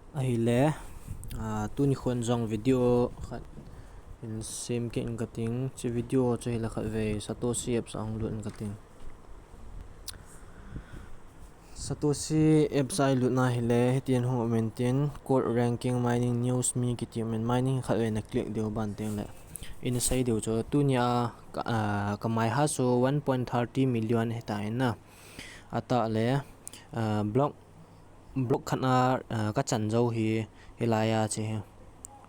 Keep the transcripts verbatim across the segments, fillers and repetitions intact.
Ahile, ah, tuni khon jong video khat hin sem kit inge kating, hiche video chu hile khatvei Satoshi apps a hung lut inge kating. Satoshi apps a ilut na hile, hitin hung um intin, code ranking, mining news, mi kiti um in, mining khatvei na click diu ban tengle ina sei diu chu, tunia ka, ah, ka mining hash chu one point thirty million hitan na. Atahle, ah, block, block khat a, ah, kachan jou hi, hilai a hiche hi.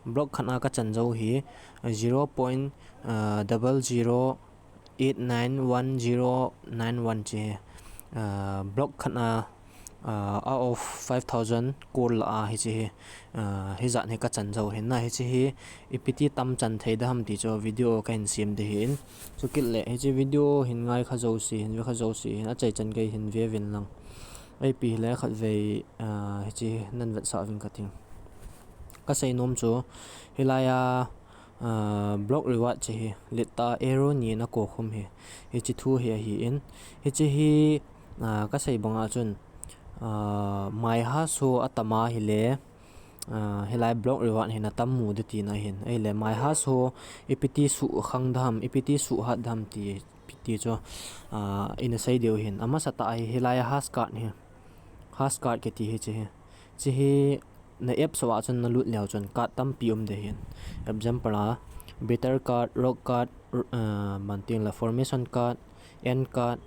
Block khat a kachan jou hi, ah, zero point, ah, double zero eight nine one zero nine one hiche hi. Ah, block khat a, ah, out of five thousand core lah a hiche hi, ah, hijat hi kachan jou hin na, hiche hi ipi ti tam chan thei dem ti chu video kahin sem ding ahin. Chukit le hiche video hin ngai kha jouse, hin ve kha jouse hin, achaichan gei hin ve uvin lang. Ipi hile khatvei, ah, hiche hi nan vetsah uvin kating. Kasei nom chu, hilai a, ah, block reward hiche hi, littah arrow ni in akokhum hi, hiche thu hi ahin. Hiche hi, ah, kasei banga chun, ah, mining hash ho atam a hile, ah, hilai block reward hi na tam mu ding tina ahin. Ahile mining hash ho ipi ti suhkhang dem, ipi ti suhhat dem ti, ti chu, ah, ina sei diu ahin. Amasatah hi, hilai a hash card hi. Hash card kiti hiche hi. Hiche hi na apps a chun na lut leu chun card tampi um ding ahin. Example a, Bitter card, Rock card, r-, ah, ban tengle Formation card, Ant card,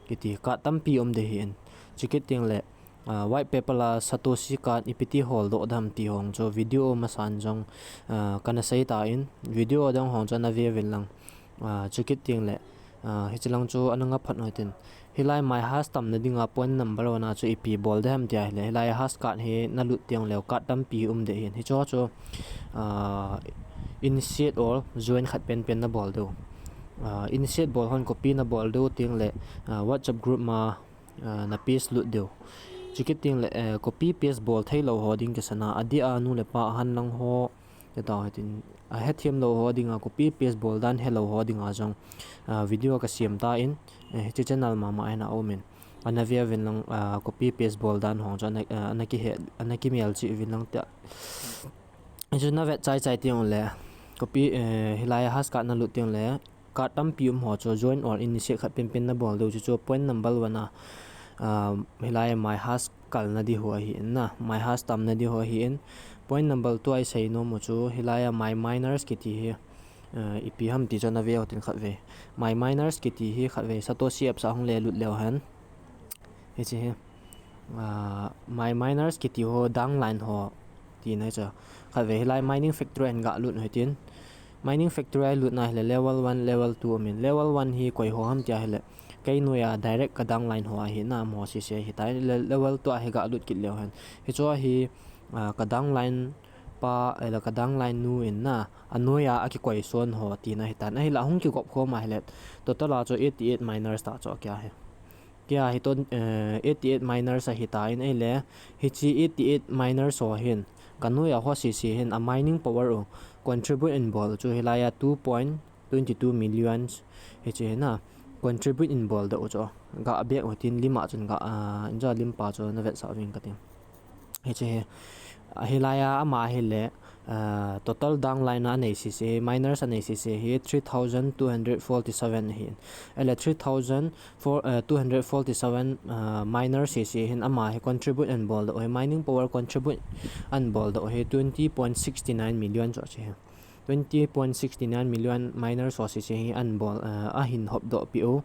kiti card tampi um ding ahin. Chukit tengle, ah, white paper a Satoshi card ipi ti holdoh dem ti ho chu video masan jong, ah, kana sei tan, video dang ho chu na ve uvin lang. Ah, chukit tengle, ah, hiche lang chu ana ngah phat u hitin. Hilai mining hash tamna dinga point number one a chu ipi bol dem tia hile, hilai hash card hi na lut tengleu card tampi um ding ahin. Hichu chu, ah, initiate or join khat penpen na bol diu. Ah, initiate bol hon copy na bol diu tengle, ah, WhatsApp group ma, ah, na paste lut diu. Chukit tengle, eh, copy paste bol thei lou ho ding kisana, adeh a nu le pa ahan lang ho, ti tao hitin, ahethem lou ho dinga copy paste bol dan helou ho dinga jong, ah, video kasem tan, eh, hiche channel mama a hin aum in. Ana ve uvin lang, ah, copy paste bol dan ho chu ana, ah, ana kihe, ana kimelchih uvin lang tia. Hichu na vet chai chai tengle, copy, eh, hilai a hash card na lut tengle, card tampi um ho chu join or initiate khat penpen na bol diu chu, chu point number one a, ah, hilai a mining hash kalna ding ho ahin na, mining hash tamna ding ho ahin. Point number two a isei nom u chu, hilai a mining miners kiti hi, ah, ipi ham ti chu na ve u hitin khatvei. Mining miners kiti hi khatvei Satoshi apps a hung le lut leu hen. Hiche hi. Ah, mining miners kiti ho downline ho tina chu. Khatvei hilai mining factory a hin ga lut u hitin. Mining factory a ilut na hile level one, level two um in. Level one hi koi ho ham tia hile, kei noiya direct ka downline ho ahi na, amaho sese ahitai. Le-, level two a hi ga lut kit leu hen. Hichu hi, ah, ka downline pa, eh, le ka downline nu in na, anoiya akikoi son ho tina ahitan. Ahile hung kigop khom a hile, total a chu eighty-eight miners tah chu kia hi. Kia hi ton, eh, eighty-eight miners ahitan, ahile, hiche eighty-eight miners ho hin, ka noiya ho sese hin, a mining power u contribute in bol chu hilai a two point twenty-two millions hiche hi na, contribute in bol doh u chu. Ga bek u hitin lim a chun ga, ah, injo lim pa chu na vetsah uvin kating. Hiche hi, ah, hilai a ama hile, ah, total downline a anei sese, miners anei sese hi three thousand two hundred forty-seven ahin. Ahile three thousand four, ah, two hundred forty-seven, ah, miners sese hin ama hi contribute ahin bol doh u hi, mining power contribute ahin bol doh u hi twenty point six nine million chu ahi. Twenty point six nine million miners ho sese hi ahin bol, ah, ahin hop doh peh u.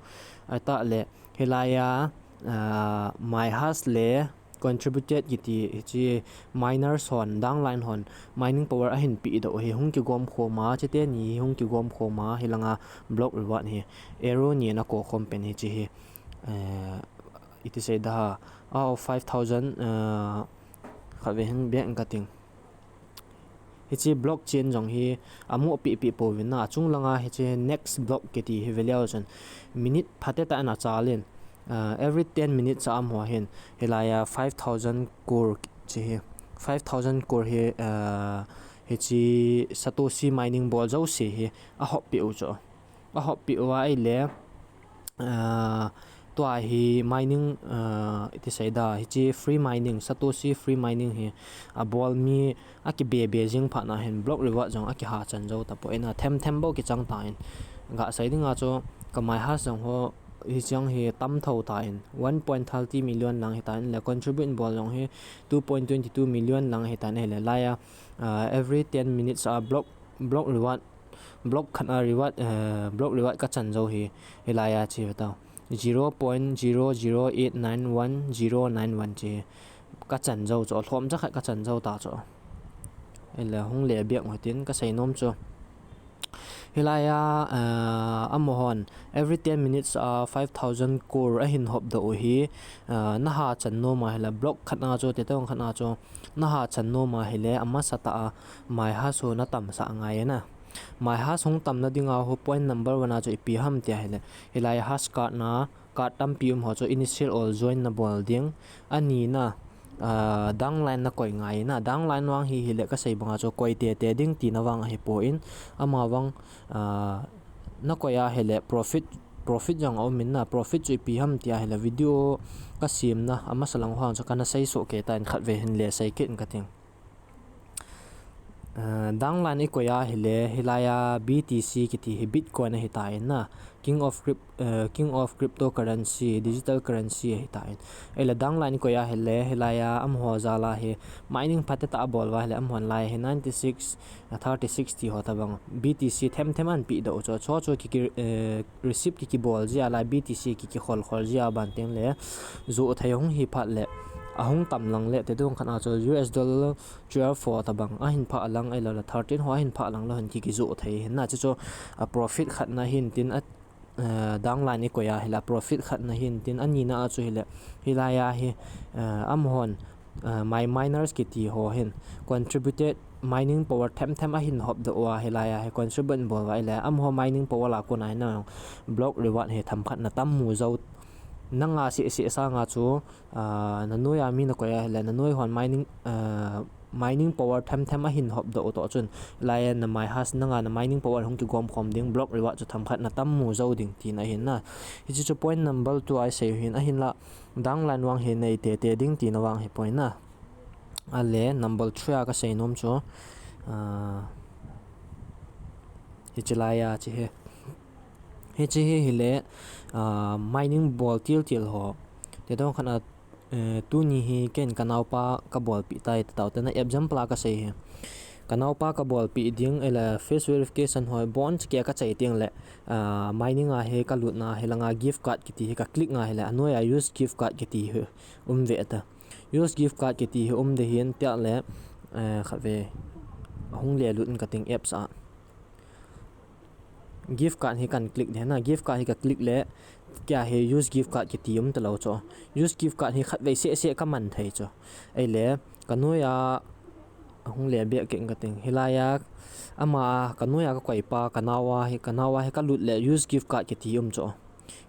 Atahle hilai a, ah, mining hash le contributed kiti hiche miners hon, downline hon, mining power ahin peh doh u hi hung kigom khom a, hiche teni hi hung kigom khom a, hilanga block reward hi arrow ni in akokhom pen hiche hi, eh, iti sei da ha, out of five thousand, eh, khatvei hin bek inge kating. Hiche blockchain jong hi amoh pehpeh pouvin na, achung langa hiche next block kiti hi ve leu chun minute phatecha in achal in, ah, every ten minutes a amaho hin hilai a five thousand core hiche hi, five thousand core hi, ah, hiche Satoshi mining bol jouse hi ahop peh u chu. Ahop peh uva ahile, ah, Tua hi mining, ah, iti seida, hiche free mining, Satoshi free mining hi abol mi akibe be jing phat na hin block reward jong akiha chan jou tapoi na, them them bou kichang tan. Ga sei dinga chu ka MyHash jong ho hiche jong hi tam tho tan, one point thirty million lang hitan le contribute bol jong hi two point twenty two million lang hitan le laiya, ah, every ten minutes a block, block reward, block khat a reward, eh, block reward kachan jou hi, hilaiya che ve tau. Zero point zero zero eight nine one zero nine one che kachan jou chu, lhom jakhat kachan jou ta chu. Ahile hung le biak u hitin kasei nom chu. Hilaiya, eh, amahon every ten minutes a five thousand core ahin hop doh u hi, eh, naha chan nom a hile block khat na chu, tetong khat na chu, naha chan nom a hile amasa tah a MyHash ho natam sah ngai na. MyHash hung tam na dinga ho point number one a chu ipi ham tia hile, hilai hash card na, card tampi um ho chu initial or join nabol ding. Ani na, ah, downline nakoi ngai na. Downline vang hi hile kasei banga chu koi tete ding tina vang ahipoi. Ama vang, ah, nakoi a hile profit, profit jong aum in na. Profit chu ipi ham tia hile video kasem na amasa lang vang chu kana sei soh kei tan, khatvei hin le sei kit in kating. Ah, downline ikoi a hile, hilaiya B T C kiti hi Bitcoin ahitan na. King of cryp-, eh, king of cryptocurrency, digital currency ahitan. Ahile downline ikoi a hile, hilaiya amaho jal a hi mining phatecha abol uva hile, amahon lai hi ninety six, ah, thirty six ti ho tabang B T C them them ahin pe doh u chu. Chu chu ki, ki, eh, receipt ki, kibol jia, lai B T C ki, kikhol khol jia ban teng le, joh thei hung hi phat le, ahung tam lang le, tetong khat a chu U S dollar twelve ho tabang ahin phah lang, ahilou le thirteen ho ahin phah lang le hin ki, kijoh thei hin na. Chu chu a profit khat na hin tin a, eh, downline ikoi a hile profit khat na hin tin, ani na a chu hile, hilaiya hi, eh, amahon, eh, my miners kiti ho hin contributed mining power them them ahin hop doh uva, hilaiya hi contribute bol uva ahile, amaho mining power a kona hin na block reward hi themkhat natam mu jou. Nanga seh seh sanga chu, ah, nanoi a mi nakoi a hile, nanoi hon mining, ah, mining power them them ahin hop doh u toh chun, laiya na MyHash nanga na mining power hung kigom khom ding, block reward chu themkhat natam mu jou ding tina ahin na. Hiche chu point number two a isei u hin, ahinla downline vang hi nei tete ding tina vang ahipoi na. Ahile number three a kasei nom chu, ah, hiche laiya che hi. Hiche hi hile, ah, mining bol til til ho. Tetong khat a, eh, tuni hi ken kanaopa kabolpeh tai, tataote na example a kasei hi. Kanaopa kabolpeh ding, ahile face verification ho, boncha kia kachai teng le, ah, mining a hi kalut na, hilanga gift card kiti hi ka click nga hile, anoi a use gift card kiti hi um ve ta. Use gift card kiti hi um de hin tia le, eh, khatvei, ahung le lut in kating apps a. Gift card hi kan click de na, gift card hi ka click le, kia hi use gift card kiti um talou chu. Use gift card hi khatvei seh seh kaman thei chu. Ahile, kanoi a, ahung le biak keng kating. Hilaiya, ama, kanoi a kakoi pa, kanaoa hi, kanaoa hi kalut le, use gift card kiti um chu.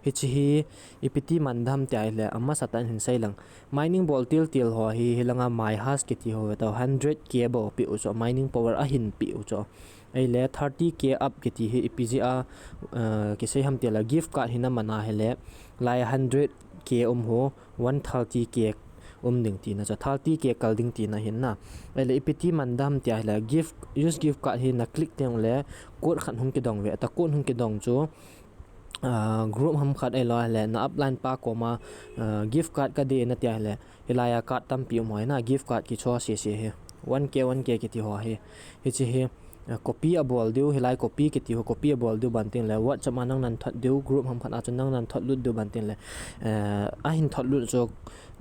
Hiche hi, ipi ti man dem tia hile, amasa tah in hin sei lang. Mining bol til til ho hi, hilanga MyHash kiti ho ve tau, hundred K bou pe u chu, mining power ahin pe u chu. Ahile thirty K up kiti hi ipi jeh a, eh, kisei ham tile gift card hi naman a hile, lai hundred K um ho, one thirty K um ding tina chu, thirty K kal ding tina ahin na. Ahile ipi ti man dem tia hile, gift, use gift card hi na click teng le, code khat hung kidong ve ta, code hung kidong chu, ah, group ham khat ahilou le, na upline pa koma, ah, gift card ka dei na tia hile, hilai a card tampi um hoi na, gift card kicho sese hi. One K, one K kiti ho hi. Hiche hi, ah, copy abol diu, hilai copy kiti ho, copy abol diu ban teng le, WhatsApp a nang nan thot diu, group ham khat a chu nang nan thot lut diu ban teng le, eh, ahin thot lut chu,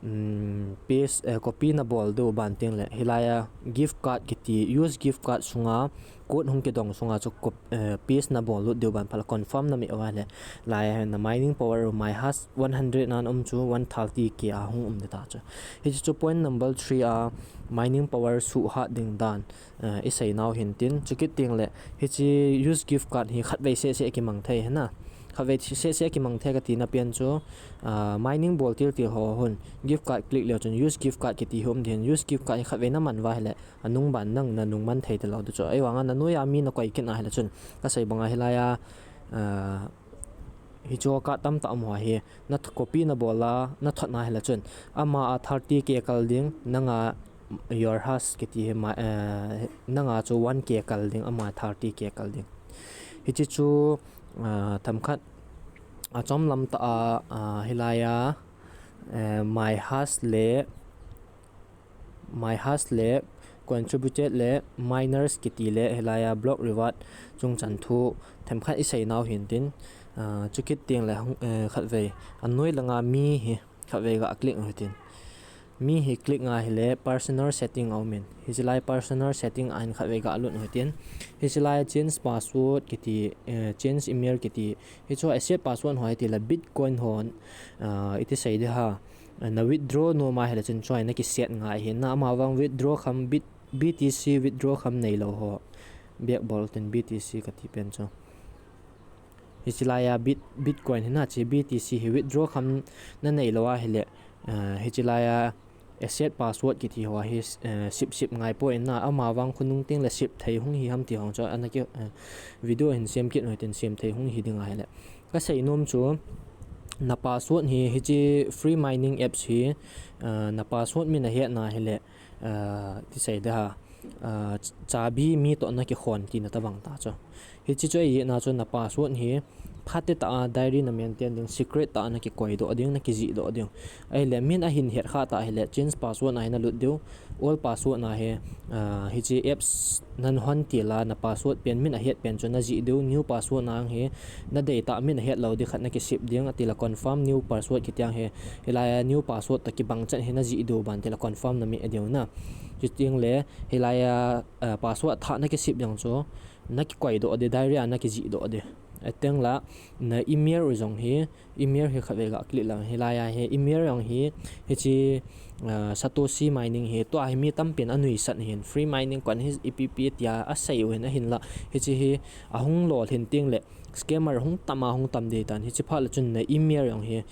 um, paste, eh, copy na bol diu ban teng le, hilai a gift card kiti, use gift card sunga, code hung kidong sunga chu cop-, eh, paste na bol lut diu ban phat le confirm na meh uva le. Lai a na mining power u MyHash one hundred nan um chu one thirty K a hung um ding ta chu. Hiche chu point number three a mining power suhat ding dan, eh, i sei nau hin tin. Chukit teng le hiche use gift card hi khatvei sese kimang thei hina. Khatvei sese kimang thei kati na pen chu, ah, mining bol til til ho hin gift card click leu chun use gift card kiti hi um ding hin. Use gift card hi khatvei na man uva hile, anung ban nang na nung man thei talou ding chu. Ahivanga na noi a mi na koi kit na hile chun, ka sei banga hilai a, ah, Hichu card tamtah um ho hi, na th-, copy na bol a, na thot na hile chun, ama a thirty K kal ding, nanga your hash kiti hi ma, eh, nanga chu one K kal ding, ama thirty K kal ding. Hichi chu, ah, themkhat, achom lam tah a, ah, hilai a, eh, my hash le, my hash le contributed le miners kiti le hilai a block reward chungchan thu themkhat i sei nau hin tin, ah, chukit teng le hung, eh, khatvei. Anoi langa mi hi khatvei ga click u hitin. Mi hi click nga hile personal setting a um in. Hichi lai personal setting a hin khatvei ga lut u hitin. Hichi lai change password kiti, eh, change email kiti. Hichu asset password ho hiti la Bitcoin hon, ah, iti sei di ha. Na withdraw nom a hile chun choi na kiset ngai hin na ama vang withdraw kham bit, B T C withdraw kham neilou ho. Bek bol tin B T C kati pen chu. Hichi lai a bit, Bitcoin hi na chi B T C hi withdraw kham na neilou a hile, ah, hichi lai a asset password kiti ho hi, eh, sip sip ngai poi na ama vang khonung teng le sip thei hung hi ham ti hong chu ana ki, eh, video hin sem kit u hitin sem thei hung hi ding a hile. Ka sei nom chu, na password hi, hichi free mining apps hi, ah, na password min ahet na hile, ah, ti sei di ha, ah, ch-, chabi mi toh na kikhon tina tabang ta chu. Hichi chu ahi na chu na password hi, phat te tah a diary na maintain ding, secret tah a na kikoi doh ding, na kijih doh ding. Ahile, min ahin het kha ta hile, change password na hi na lut diu, all password na hi, ah, hichi apps nan hon til a na password pen min ahet pen chu na jih diu, new password na hi na dei tah min ahet lou di khat na kisip ding, ati la confirm new password kiti ang hi, hilai a new password toh kibang chan hi na jih diu ban ti la confirm na meh diu na. Chuteng le, hilai a, ah, password thah na kisip ding chu, na kikoi doh di, diary a na kijih doh di. Ateng la, na email u jong hi, email hi khatvei ga click lang hilai a hi, email jong hi, hichi, ah, Satoshi mining hi, tua hi mi tampin anuisat hin, free mining kon hi ipi pi tia asei u hin ahin la, hichi hi, ahung lolhin teng le, scammer hung tam a hung tam di tan, hichi phat le chun na email jong hi,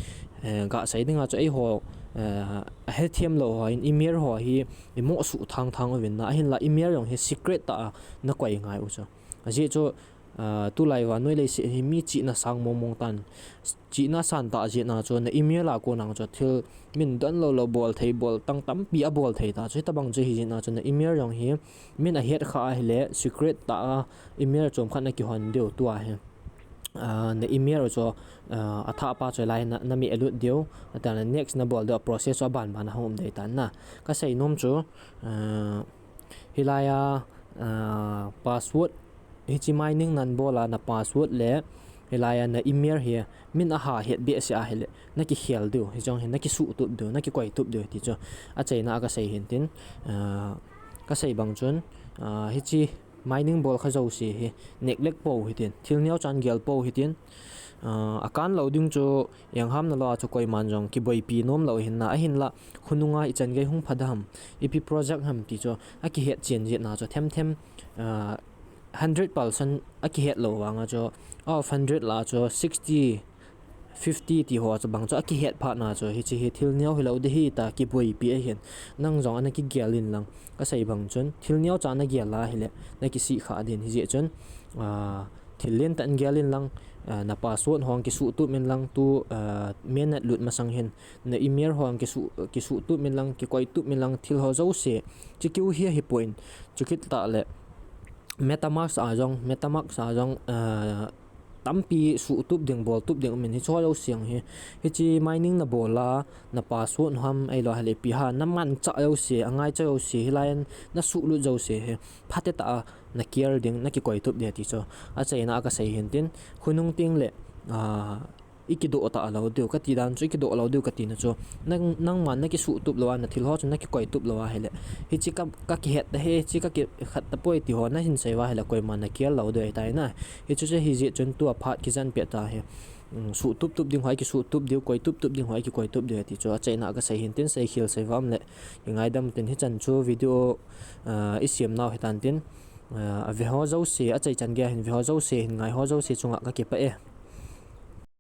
eh, ga sei ding a chu eiho, eh, ahethem lou ho in email ho hi, imo suh thang thang uvin na, ahin la email jong hi secret tah a na koi ngai u chu. Ajeh chu, ah, tulai vannoi leiset hi mi chihna sang mong mong tan. Chihna san tah jeh na chu na email a kon ang chu thil min don lou lou bol thei bol tang tampi abol thei ta chu hitabang chu hi jeh na chu na email jong hi min ahet kha a hile secret tah a email chom khat na kihon diu tua hi. Ah, na email chu, ah, athah pa chu lai na, na meh lut diu, ata na next na bol diu a process chu aban ban a hung um dei tan na. Ka sei nom chu, ah, hilai a, ah, password, hichi mining nan bol a na password le, hilai a na email hi, min aha het behseh a hile, na kikhel diu, hichong hi na kisuh tup diu, na kikoi tup diu, ti chu, achaina a ka sei hin tin, ah, ka sei bang chun, ah, hichi mining bol kha jouse hi, neglect pou hitin, thil neo chan gel pou hitin, ah, akan lou ding chu, Engham na lou a chu koiman jong kiboipi nom lou hin na, ahin la, khonung a ichan gei hung pha dam, ipi project ham ti chu, akihet chen jeh na chu, them them, ah, hundred percent akihet lou vang a chu, out of hundred la chu, sixty, fifty ti ho chu bang chu, akihet phat na chu, hichi hi thil neo hilou di hi ta, kiboipi ahin, nang jong ana kigel in lang, ka sei bang chun, thil neo cha na gel a hile, na kisih kha din hi jeh chun, ah, thil len tah in gel in lang, ah, na password hong kisuh tup min lang tu, ah, mainnet lut masang hin, na email hong kisuh, kisuh tup min lang, kikoi tup min lang, thil ho jouse, chi kiu hi ahi poi, chukit tah le, MetaMask a jong, MetaMask a jong, ah, tampi suh tup ding, bol tup ding, min hichi ho jouse ang hi, hichi mining na bol a, na password ham, ahilou hile ipi ha, na manchah jouse, angaicha jouse, hilai in, na suh lut jouse hi, phat te tah a, na kial ding, na kikoi tup ding ti chu. Achaina a ka sei hin tin, khonung teng le, ah, i kidoh ta lou diu, ka ti dan chu i kidoh lou diu ka tina chu. Nang, nangman na kisuh tup lou a, na thil ho chu na kikoi tup lou a hile. Hichi ka, ka kihet ta hi, hichi ka kikhat ta poi ti ho, na hin sei uva hile, koiman na kial lou diu ahi tai na. Hichu chu hi jeh chun tua phat kijan peh ta hi. Um, suh tup tup ding ho, i kisuh tup diu, koi tup tup ding ho, i kikoi tup diu ti chu. Achaina a ka sei hin tin, sei khel sei vam le. Kingaidam tin hichan chu video, ah, i siam nau hitan tin, ah, ave ho jouse, achai chan gei a hin ve ho jouse, hin ngai ho jouse chunga ka kipah e.